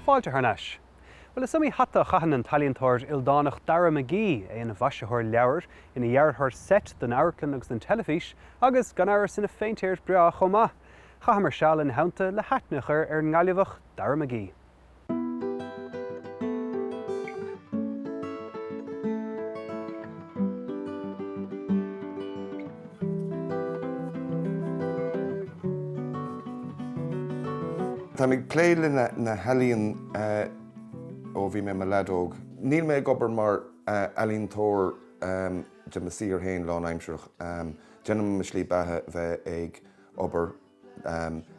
Fáilte thar n-ais. Bhuel, is iomaí hata a chaitheann an t-ealaíontóir ildánach Dara McGee, é ina mhaisitheoir leabhar, ina dhearthóir seit don amharclann agus don teilifís, agus, gan amhras, ina phéintéir breá chomh maith. Chaitheamar seal ina theannta le haithne a chur ar an nGaillimheach Dara McGee. Táim ag plé le na healaíon ó bhí mé i mo leaid óg. Níl mé ag obair mar ealaíontóir de mo saothar féin lánaimsearach. Déanaim mo shlí beatha bheith ag obair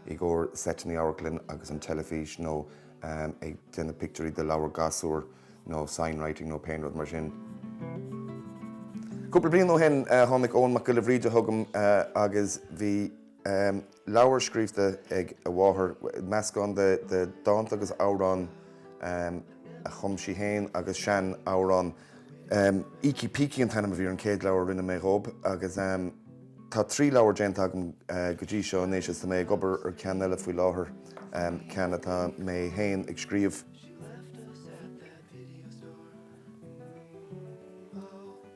i gcomhair seiteanna amharclainne agus an teilifís nó ag déanamh pictiúirí do leabhar gasúr nó sign writing nó pé rud mar sin. Cúpla bliain ó shin tháinig Eoin Mac Giolla Bhríde chugam agus bhí leabhar scríofa ag a mháthair, meascán de dánta agus amhráin a chum sí féin agus sean-amhráin. Ící Pící an t-ainm a bhí ar an chéad leabhar a rinne mé dhób agus. Tá 3 leabhar déanta agam go dtí seo anois is tá mé ag obair ar ceann eile faoi láthair, ceann atá mé féin ag scríobh.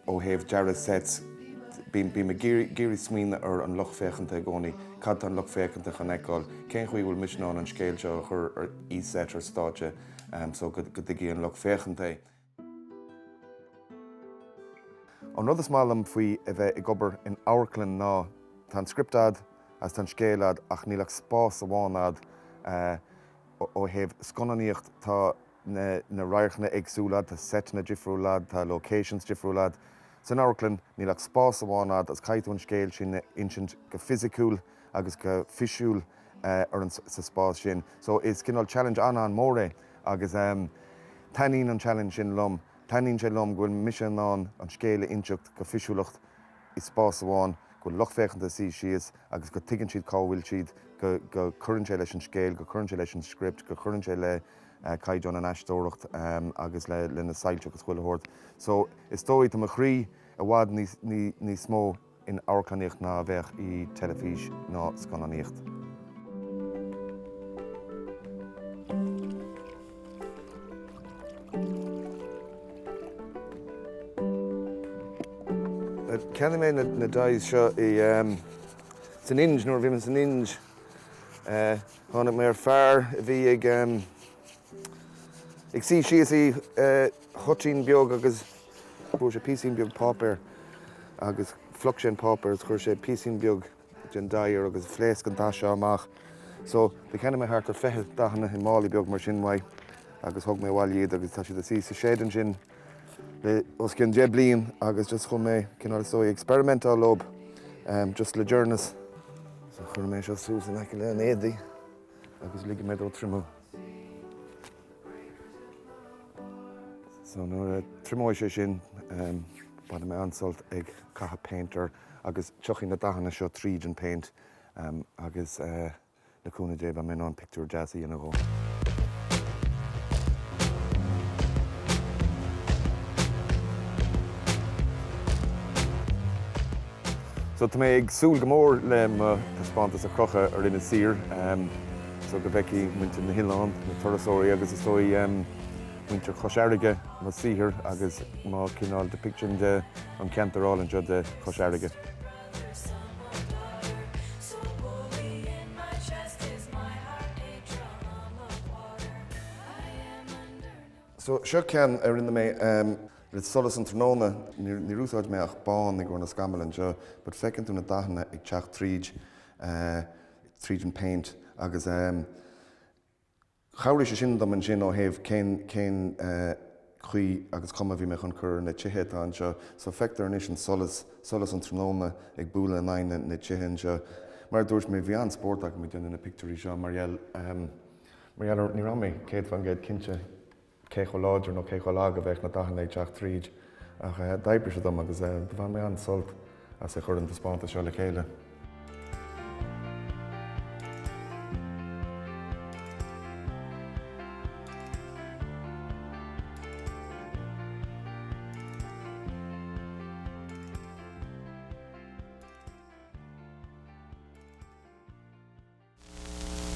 Ó thaobh dearadh sets, bím ag iarraidh smaoineamh ar an lucht féachanta i gcónaí, cad tá an lucht féachanta chun fheiceáil, cén chaoi a bhfuil mise in ann an scéal seo a chur i set ar stáitse so go dtuigfidh an lucht féachanta é. An rud is maith liom faoi a bheith ag obair in amharclann ná tá an script a'd agus tá an scéal a'd ach níl ach spás amháin a'd. Ó thaobh scannánaíocht tá na radharcanna éagsúla a'd, tá seiteanna difriúla a'd, tá locations difriúla a'd. San amharclann níl ach spás amháin a'd agus caithfidh tú an scéal sin a insint go fisiciúil agus go físiúil ar an sa spás sin. So is cineál challenge an-an-mhór é agus taitníonn an challenge sin liom. Taitníonn sé liom go bhfuil mise in ann an scéal a inseacht go físiúlacht i spás amháin, go bhfuil lucht féachanta suí síos agus go tuigeann siad cá bhfuil siad, go go cuireann sé leis an scéal, go cuireann sé leis an script, go cuireann sé le caighdeán an aisteoireacht agus le le na soilse agus chuile shórt. So is dóigh tá mo chroí i bhfad níos níos mó in amharclannaíocht ná a bheadh i teilifís ná scannánaíocht. Cheannaigh mé na dyes seo i san Ind nuair a bhí mé san Ind. Tháinig mé ar fear a bhí ag ag suí síos i huitín beag agus Fuair sé píosín beag páipéir agus phlioc sé an páipéar agus chuir sé píosín beag den dye air agus phléasc an dath seo amach. So, do cheannaigh mé thart ar 20 dathanna i málaí beag mar sin uaidh agus thug mé abhaile iad agus tá siad ag suí sa shed ansin le os cionn 10 bliain agus just chuaigh mé cineál is dóigh experimentáil leob just le deireanas. So chuir mé seo suas in aice le an éadaí agus ligfidh mé dó triomú. So nuair a triomóidh sé sin, bainfidh mé an-sult ag caitheamh péint air agus tiocfaidh na dathanna seo tríd an péint agus le cúnamh Dé beidh mé in ann pictiúr deas a dhéanamh dhó. So tá mé ag súil go mór le mo taispeántas a chrochadh ar Inis Oírr so go bhfeicfidh muintir na hoileán, na turasóirí agus is dóigh muintir Chois Fharraige mo saothar agus mo cineál depiction de an ceantar álainn seo de Chois Fharraige. So seo ceann a rinne mé le solas an tráthnóna. Níor úsáid mé ach bán i gcomhair na scamaill anseo, but feiceann tú na dathanna ag teacht tríd, tríd an péint agus chabhraigh sé sin dom ansin ó thaobh cén, cén chaoi agus cuma a bhí mé chun cur ar na tithe atá anseo. So feictear anois an solas, solas an tráthnóna ag bualadh in aghaidh na tithe anseo. Mar a dúirt mé, bhí an-spórt agam ag déanamh na pictiúirí seo mar gheall, Mar gheall ar, ní raibh mé 100% cinnte cé chomh láidir nó cé chomh lag a bheadh na dathanna ag teacht tríd, ach d'oibrigh sé dom agus do bhain mé an-sult as ag cur an taispeántas seo le chéile.